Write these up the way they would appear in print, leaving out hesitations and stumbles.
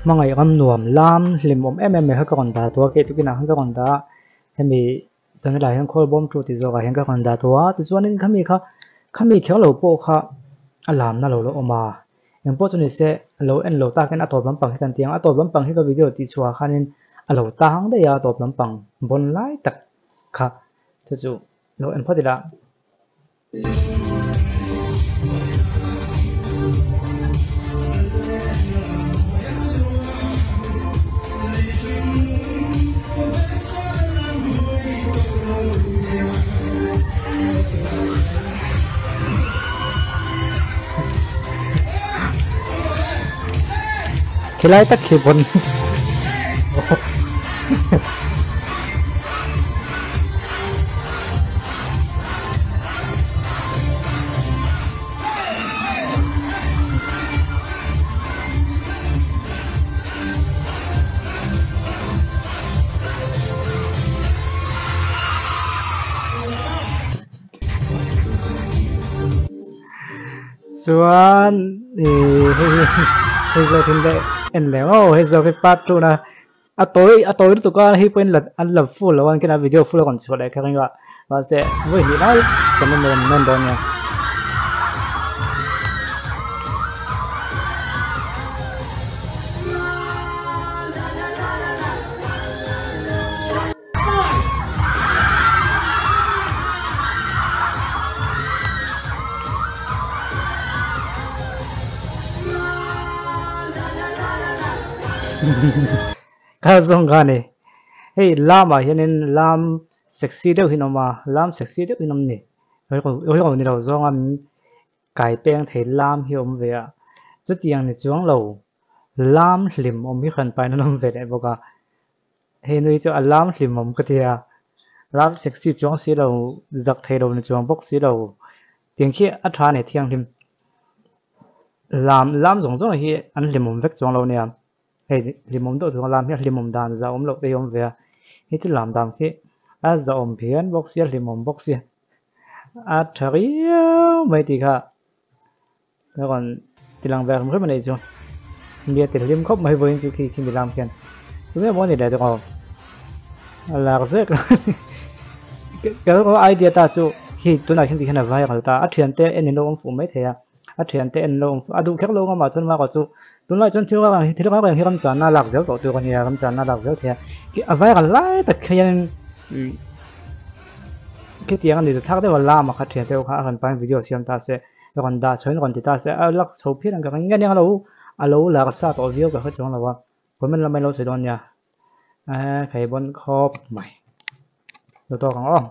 Hmangaih ram nuam lam hlim awm em em mai kha ka rawn dah tawh a kei tukinah khan ka rawn dah a hemi channel ah hian khawl bawm tu tih zawkah hian ka rawn dah tawh a tichuanin khami kha khami kher lo pawh kha a lamna lo la awm a engpawh chu ni se lo en lo takin a tawp lampang hi kan ti ang a tawp lampang hi ka video tih chhuah ah khanin a lo tang daih a a tawp lampang bawn lai tak kha chu chu lo en phawt ila. Khilai tak khi bon Chuan ih hei hi hei zawk hi leh en leh aw hei zawk hi part two na a tawi a tawi lutuk a hei pawhin la an la full lo a engtin a video full a rawn chhuah leh kher ang a mahse vawi hnih lai kan en rawn nawn dawn nia. Kha zawng kha a ni hei lam ah hianin lam sexy deuh hi an awm a lam sexy deuh hi an awm a ni rilru ni lo zawnga min kai peng thei lam hi a awm ve a chutiang ni chuang lo lam hlim awm hi hran pahin an awm ve leh bawk a. Hei nui chu a lam hlimawm ka ti a, lam sexy chuang si lo, zak thei lo ni chuang bawk si lo, tiang khi a tha a ni thianghlim. Lam lam zawng zawng hi an hlimawm vek chuang lo nia, hei hlimawm deuh chuang lam hi a hlimawm dan zahawm loh te hi a awm ve a, hei chu lam dan khi a zahawm phian bawk sia hlimawm bawk sia, a tha riau mai tih kha. Ka rawn ti lang ve hrim hrim a nih chu. Nia ti hlim khawp mai vawiin chu khi khi mi lam khian. Tunge maw ni leh dawk aw. A lak zek ka rilru idea ta chu khi tunah khian tikhian a viral ta a thiante en in lo awm fuh mai thei a a thiante en lo awm fuh a duh kher lo ngam ah chuan mah chu tunlai chuan thil rang thil rang reng hi ramchanna lak zel tawh tur a nia ramchanna lak zel thei a a viral lai tak khian khitiang a ni thlak deuh a lam a kha thiante ho kha a rawn pain video siam ta se. Rawn dah chho in rawn ti ta se a lak chho phian ang ka ring nge nia alo alo lar sa tawh viau ka hre chuang lo a comment lamah in lo sawi dawn nia eh khai bawn khawp mai lo tawk ang aw.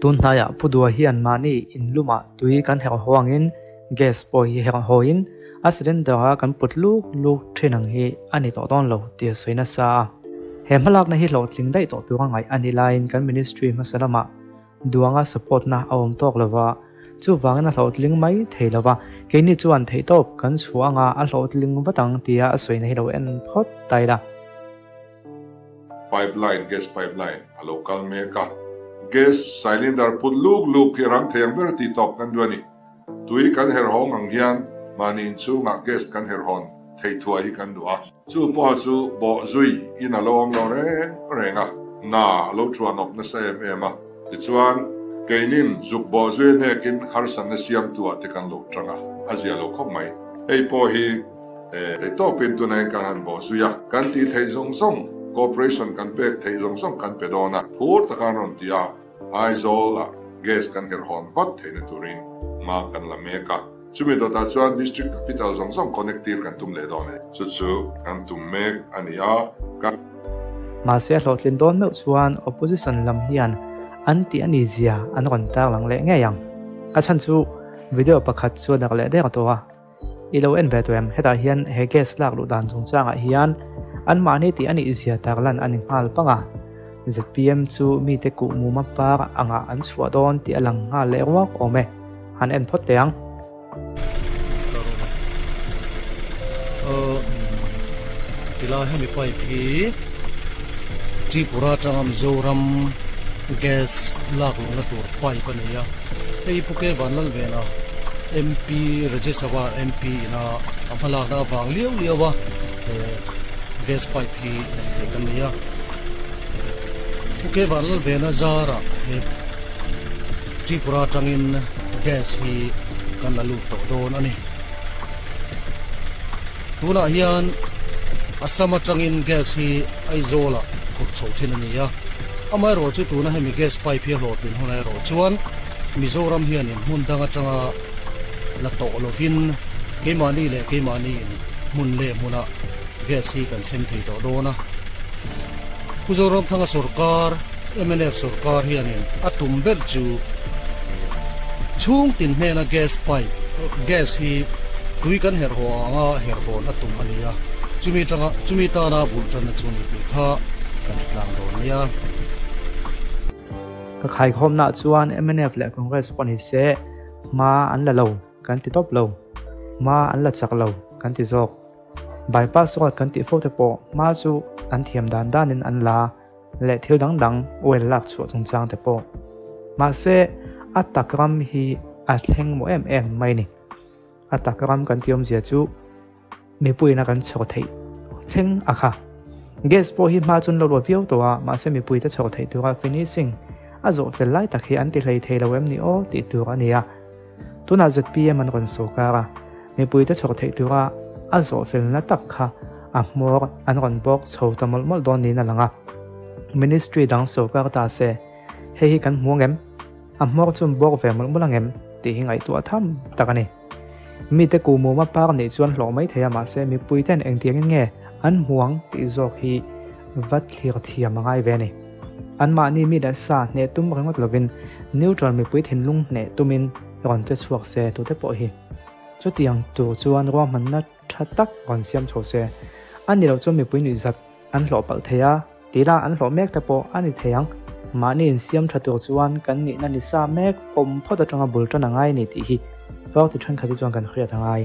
Tun hnaiah Pu Dua hian mahni in lumah tui kan herh haw angin gas pawh hi herh hawin a cylinder a kan put luk luk thin ang hi a ni tawh dawn lo tih a sawi nasa a. He hmalakna hi hlawhtling daih tawh tur a ngaih a nih laiin kan ministry hmasa lamah Duanga support na a awm tawk lova, chuvangin a hlawhtling mai thei lova, keini chuan theihtawp kan chhuah anga a hlawhtling vat ang tia a sawina hi lo en phawt ta ila. Pipeline, gas pipeline, a lo kal mek a, gas cylinder put luk luk hi rang thei ang ber tih tawp kan duh a ni. Tui kan herhawng ang hian mahni inchhungah gas kan herhawn theih thuai hi kan duh a. Chu pawha chu bawh zui in a lo awm lo reng reng a, hna a lo thuan awp nasa em em a. Tichuan, keinin zuk bawh zui hnekin harsatna siamtu ah te kan lo tang a, a zia lo khawp mai. Hei pawh hi theihtawpin tunah hian kan han bawh zui a, kan tih theih zawng zawng, cooperation kan pek theih zawng zawng kan pe dawn a, phur taka an rawn ti a. Aizawl ah gas kan herhawn vat theihna turin hma kan la mek a, chumi dawtah chuan District Capital zawng zawng connect tir kan tum leh dawn e. Chu chu kan tum mek a ni a, kan. Mahse hlawhtlin dawn meuh chuan opposition lam hian an tih a ni zia an rawn tarlang leh ngei ang. A chhan chu video pakhat chu a darh leh der tawh a. I lo en ve tawh em? Hetah hian he gas lak luh dan chungchangah hian anmahni tih a nih zia tarlan a ni nghal pang a. Zpm chu mite kuh muma par angah an chhuah dawn tih a lang nghal leh ruak awm e. Han en phawt teh ang. Tilai hemi pipe hi Tripura atanga Mizoram gas lak luhna tur pipe a ni a. Hei Pu Ke Vanlalvena MP Rajya Sabha MP ina a hmalakna avang liau liau a he gas pipe hi nei thei kan ni a. Pu Ke Vanlalvena zarah he Tripura atangin gas hi kan la lut tawh dawn a ni. Tunah hian Assam atangin gas hi Aizawl ah phurh chho thin a ni a. Amaherawh chu tuna hemi gas pipe hi a hlawhtlin hun erawh chuan Mizoram hianin hmun dang atanga la tawh lovin keimahni leh keimahni in hmun leh hmunah gas hi kan sem thei tawh dawn a. Pu Zoramthanga sorkar, mnf sorkar hianin a tum ber chu chhung tin hnena gas pipe, gas hi tui kan herh haw anga herh hawn a tum a ni a, chumi tanga chumi tana bul tanna chu ni tih kha kan hre tlang dawn nia. Ka khaikhawmna chuan mnf leh Congress pawh ni se hma an la lo kan ti tawp lo, hma an la chak lo kan ti zawk. Bypass road kan tih fo te pawh hma chu an thiam dan danin an la leh thil dang dang oil lak chhuah chungchang te pawh. Mahse a tak ram hi a thleng maw em em mai ni. A tak ram kan tih awmzia chu mipuiin a kan chhawr theih thleng a kha. Gas pawh hi hma chuan lo ruat viau tawh a, mahse mipuite chhawr theih tura finishing a zawh fel lai tak hi an ti hlei thei lo em ni aw tih tur a ni a. Tunah zpm an rawn sawrkar a, mipuite chhawr theih tura a zawh felna tak kha a hmawr an rawn bawk chho ta mawlh mawlh dawn niin a lang a. Ministry dang sawrkar ta se, hei hi kan hmu ang em? A hmawr chu an bawk ve mawlh mawlh ang em? tih hi ngaihtuah tham tak a ni. Mite kuhmuma par nih chuan hlawh mai thei a, mahse mipuiten engtiangin nge an hmu ang tih zawk hi va thlir thiam a ngai ve a ni. Anmahni mi leh sa hneh tum ringawt lovin neutral mipui thinlung hneh tumin rawn che chhuak se tute pawh hi chutiang tur chuan ruahmanna tha tak rawn siam chho se. A ni loh chuan mipui nuihzat an hlawh palh thei a, tila an hlawh mek te pawh a ni thei ang. Mahni insiam tha tur chuan kan nihna ni sa mek pawm phawt atanga bul tan a ngai a ni tih hi party thenkhat hi chuan kan hriat a ngai.